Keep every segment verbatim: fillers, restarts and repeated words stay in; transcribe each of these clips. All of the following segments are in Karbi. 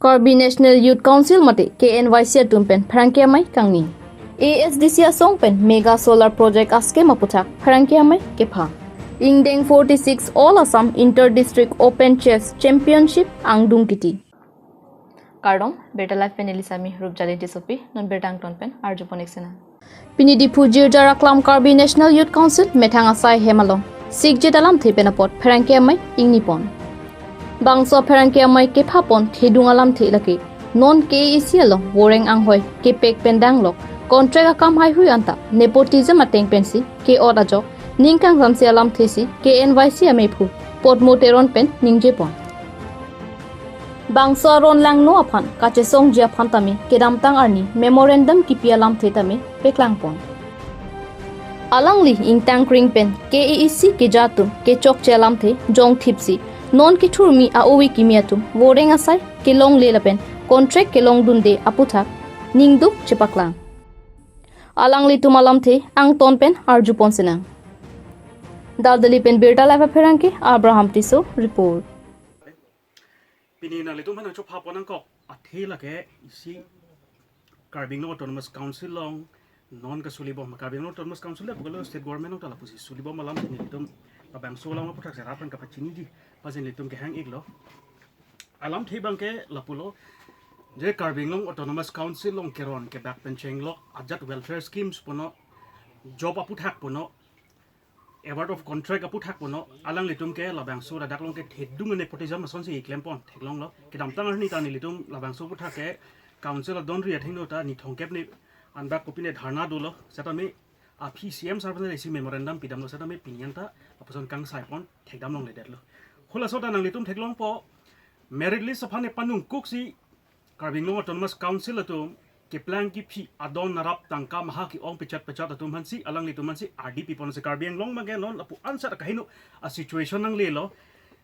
Karbi National Youth Council mate K N Y C atum pen pherangke amei kangni. A S D C asong pen Mega Solar Project ascheme aputhak pherangke amei kepha. Ingdeng forty-six All Assam Inter District Open Chess Championship angdung titi. Kardom, Birta Live pen neli Sami Rupjali Tissopi, non birta angton pen arjupon ik sena. Pini Diphu Jirjar Aklam Karbi National Youth Council methang asai hem along sikjet alamthe pen apot pherangke amei ingnipon. Bangso pherangke amei kephapon thedung alamthe lake non K A A C along voreng anghoi kepek pen danglok contract akam haihui anta nepotism ateng pensi ke-ot ajok ning kangsamse alamthe si K N Y C ameiphu Potmo Teron pen ningjepon. Bangso aron langno aphan kachesongji aphan tame kedamtang arni memorandum kipi alamthe tame peklangpon. Alangli ingtang kring pen K A A C keja atum kechokche alamthe jongthipsi non kethurmi a-ovi kimi atum voreng asai kelongle lapen contract kelongdunde aputhak ningduk chepaklang. Alanglitum alamthe angton pen arjupon senang. Daldali pen Birta Live apherangke Abraham Tisso report. Pini nanglitum aphan nangchophapon nangkok athe lake isi Karbi Anglong Autonomous Council along non kasulibom, Karbi Anglong Autonomous Council le pukalo state government along ta lapusi sulibom alam nelitum labangso alam aputhak serat pen kapachiniji, pasin nelitum kehang iklo. Alamthe abangke lapulo, je Karbi Anglong Autonomous Council along keron kebak pen chenglok ajat welfare schemes puno, job aputhak puno, award of contract aputhak puno, alanglitum ke labangso ladak along ke thedung nepotism asonsi klempon theklonglo. Kedamtang arni ta nelitum labangso aputhak ke council adonri athengno ta ni thomkep ni anbak kopine dharna dolo, setame aphi C M sir aphan isi memorandum pidamlo, setame pini anta lapuson kangsaipon thekdam longledetlo. Halaso ta nanglitum theklongpo, merit list aphan epanungkuksi Karbi Anglong Autonomous Council atum keplang kephi adon arap tangka maha ke-ong pechat pechat atum aphansi, alanglitum aphansi ardi piponsi, Karbi Anglong abangke non lapu ansat kaheno a-situation nanglelo.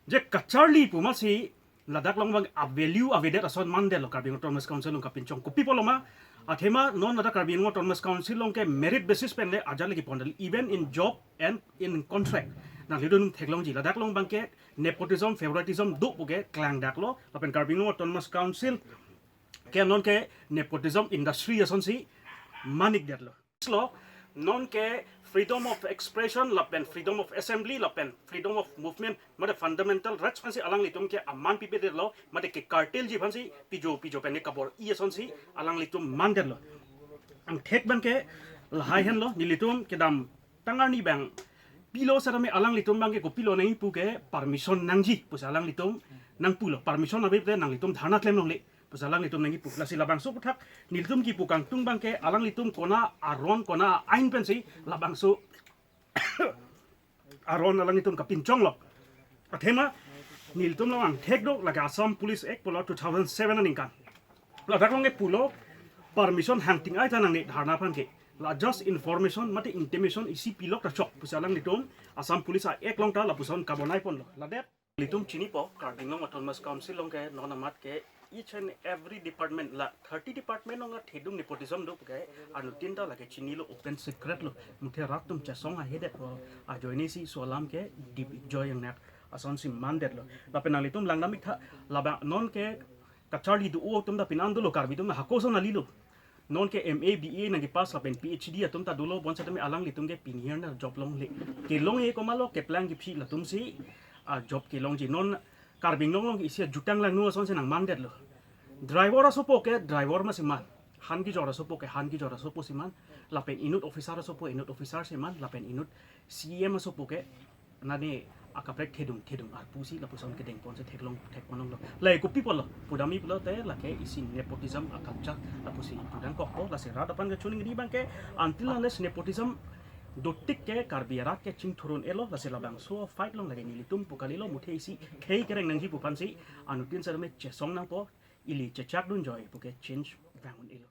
Je kacharli pu amatsi ladak along abang a-value avedet ason mandetlo Karbi Anglong Autonomous Council along kapinchong. Kopi pulo ma, athema non ladak Karbi Anglong Autonomous Council along ke merit basis pen le ajat le kepondetlo, even in job and in contract. Nanglitum theklongji, ladak along abangke nepotism, favoritism do puke klangdaklo, lapen Karbi Anglong Autonomous Council ke non ke nepotism industry asonsi manikdetlo. Lo, non ke freedom of expression lapen freedom of assembly lapen freedom of movement, mate fundamental rights aphansi alanglitum ke aman pipedetlo, mate ke-curtailji aphansi pijo pijo pen kabor-i asonsi alanglitum mandetlo. Angthek abangke lahai henlo, nelitum kedamtang arni abang pilo setame alanglitum abangke kopilo nangji puke permission nangji pusi alanglitum nangpulo, permission ave te nanglitum dharna klem longle pusi alanglitum nangji pu. Lasi labangso aputhak nelitum kipu kangtung abangke alanglitum kona aron kona ain pensi labangso aron alanglitum kapinchonglo. Athema nelitum along angthek do, lake Assam Police Act pulo two thousand seven aningkan. Ladak along ke pulo permission hangting ai ta nangne dharna aphan ke. La just information mate intimation isi pilok ta chok pusi alanglitum Assam Police Act along ta lapuson kabonaiponlo. Ladak nelitum chinipo, Karbi Anglong Autonomous Council along ke non amat ke each and every department, la thirty department along thedung nepotism do puke anuttin ta lake chinilo, open secret lo. Muthe rat atum chesong ahedet ro ajoine si laso alam ke dipjoi yang nak asonsi mandetlo. Lapen nanglitum langdam ik tha, labang non ke kacharli do-o atum ta pini an dolo, Karbi atum hako ason kalilo. Non ke M A, B A nangkepass lapen P H D atum ta dolo, bonsetame alanglitum ke pini arni job longle. Kelong-e komatlo, keplang kephi latumsi a-job kelongji. Non Karbi Anglong along isi ajutang langno asonsi nangmandetlo. Driver asopo ke driver masi man, han kejor asopo ke han kejor asoposi man, lapen inut officer asopo inut officersi man, lapen inut C E M asopo ke nane akaprek thedung thedung arpusi lapuson kedengponsi theklong thekponlonglo. Lahai kopi pulo, pudamji pulote lake isi nepotism a-culture lapusi pudamkokpo. Lasi rat aphan kachiningri abangke until unless nepotism dotik ke Karbi arat ke chingthur un-elo. Lasi labangso fight along lake nelitum pu kalilo, muthe isi khei kereng nangji pu aphansi anuttin setame chesong nangpo, ili chechakdunjoi puke change vang un-elo.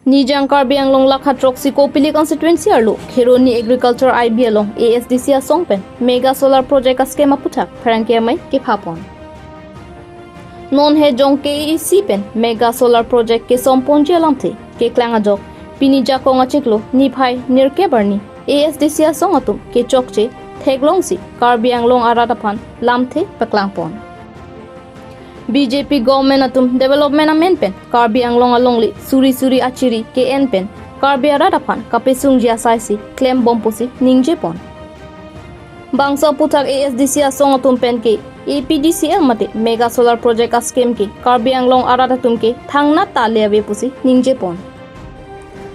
Nijang Karbi Anglong lakha throksi Kopili constituency arlo Kheroni Agriculture I B along A S D C asong pen Mega Solar Project ascheme aputhak pherangke amei kephapon. Non hejong K A A C pen Mega Solar Project kesomponji alamthe keklang ajok pini jakong achiklo niphai nirkep arni A S D C asong atum kechokche theklongsi Karbi Anglong arat aphan lamthe paklangpon. B J P government atum development amen pen Karbi Anglong alongle suri suri achiri ke-en pen Karbi arat aphan kapesungji asai si klembom pusi ningjepon. Bangso aputhak A S D C asong atum pen ke A P D C L mate Mega Solar Project ascheme ke Karbi Anglong arat atum ke thangnat ta le ave pusi ningjepon.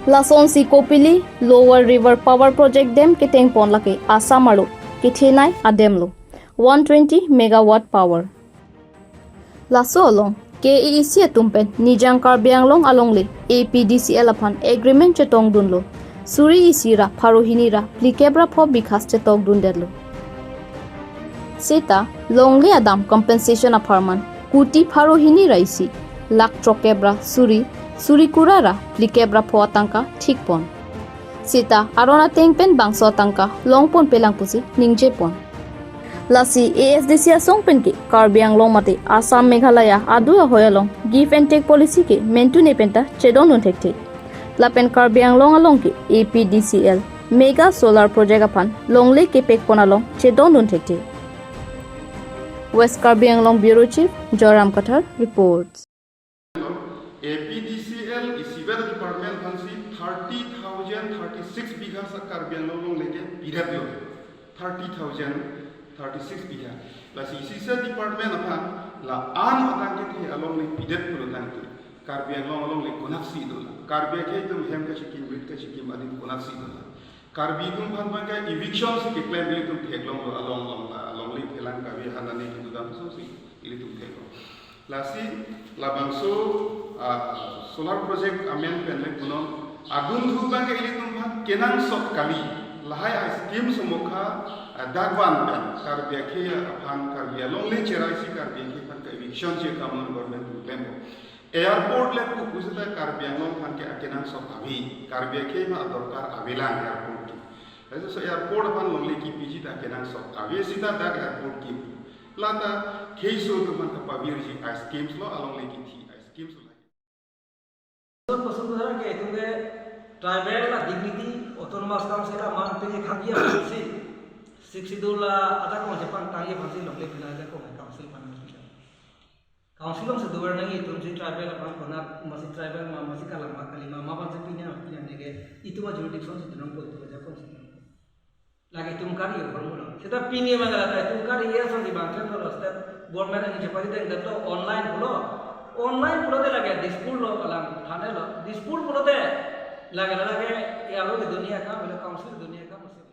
Lasonsi kopili Lower River Power Project dam ketengpon lake Assam arlo kethenei adam lo, one twenty megawatt power. Laso along K A A C atum pen Nijang Karbi Anglong alongle A P D C L aphan agreement chetongdunlo. Suri isi ra pharo hini ra phlikep ra pho bighas chetongdundetlo. Seta longle adam compensation apharman kuti pharo hini ra isi lakh throkkep ra suri, suri kura ra phlikep ra pho atangka thikpon. Seta aron ateng pen bangso atangka longponpelang pusi ningjepon. Lasi A S D C asong pen ke Karbi Anglong mate Assam Meghalaya adu ahoi along give and take policy ke mentune penta chedondun thekthe. Lapen Karbi Anglong along ke A P D C L Mega Solar Project aphan longle kepekpon along chedondun thekthe. West Karbi Anglong Bureau Chief Joyram Kathar reports. A P D C L isivet department aphansi thirty thousand thirty-six bigha sa Karbi Anglong alongle ke pidetlo. Thirty thousand thirty-six bigha. Lasi isisa department aphan la-an atang kethe alongle pidet pulo tangte Karbi Anglong alongle konatsi dola. Karbi akhei atum hem kachikim, rit kachikim adim konatsi dola. Karbi atum aphan abang ke eviction si keklem ilitum theklonglo along along la alongle phelang kave hanane kedodam asonsi ilitum theklong. Lasi labangso, ah, solar project amen pen le punon adunthu abang ke ilitum aphan kenangsot kali. Lahai a-scheme somokha, ah, dagvan pen Karbi akhei aphan Karbi alongle cherai si Karbi akhei aphan ke eviction si common government atum klempo. Airport le pu pusita Karbi Anglong aphan ke akenangsot ave. Karbi akhei ma adorkar avelang airport ke. Laso airport aphan longle kipiji ta kenangsot ave sita dak airport ke. Lata kheiso atum aphan kapavirji a-schemes lo alongle kithi a-schemes lo. So, pasuk besar ke itum ke tribal la dignity, autonomous council la man pe khagi aphansi, Sixth Schedule la ajakong chepangtangji aphansi longle pina ajakong council aphan. Council alongsi dover nangji itum si tribal aphan konat, masi tribal ma, masi kalang ma, kali ma, ma aphansi pini, pini neke itum a-jurisdiction si dunong po, itum ajakong si dunong po. Lake itum kari yo hormulo. Seta pini ma lata itum kari ya so di bangkhlem lo, state government ani chepari deng dato online pulo. Online pulote lake Dispur lo kalang thane lo. Dispur pulote lake lake ya lo dunia ka, bela council dunia ka masi.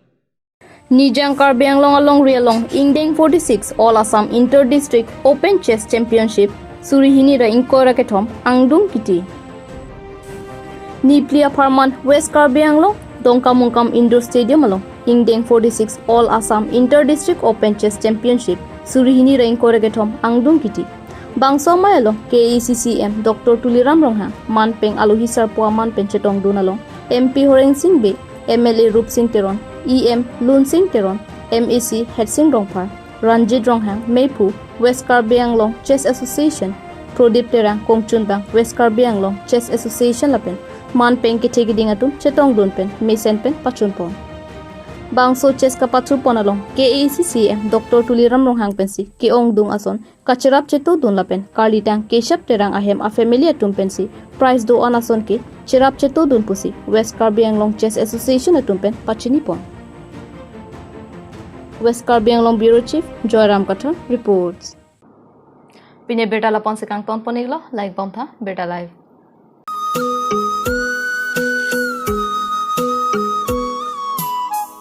Nijang Karbi Anglong alongri along ingdeng forty-six All Assam Inter District Open Chess Championship suri hini ra ingkoi ra kethom angdung kiti. Nipli apharman West Karbi Anglong Dongkamukam Indoor Stadium along ingdeng forty-six All Assam Inter District Open Chess Championship suri hini ra ingkoi ra kethom angdung kiti. Bangso amei along K A A C C M Doctor Tuliram Ronghang, manpeng alohi sarpo aman pen chetongdun along M P Horensing Bey, M L A Rupsing Teron, E M Lunsing Teron, M A C Hersing Rongphar, Ranjit Ronghang, meiphu West Karbi Anglong Chess Association, Prodip Terang, kongchunbang West Karbi Anglong Chess Association lapen manpeng kethe keding atum chetongdun pen mesen pen pachunpon. Bangso chess kapachupon along K A A C C M Doctor Tuliram Ronghang pensi ke-ongdung ason kacherap chetodun lapen karlitang Keshap Terang ahem a-family atum pensi prize do-an ason ke cherap chetodun pusi West Karbi Anglong Chess Association atum pen pachinipon. West Karbi Anglong Bureau Chief Joyram Kathar reports. Pini abirta la-ansi kangtonpon-iklo, like bomtha, Birta Live.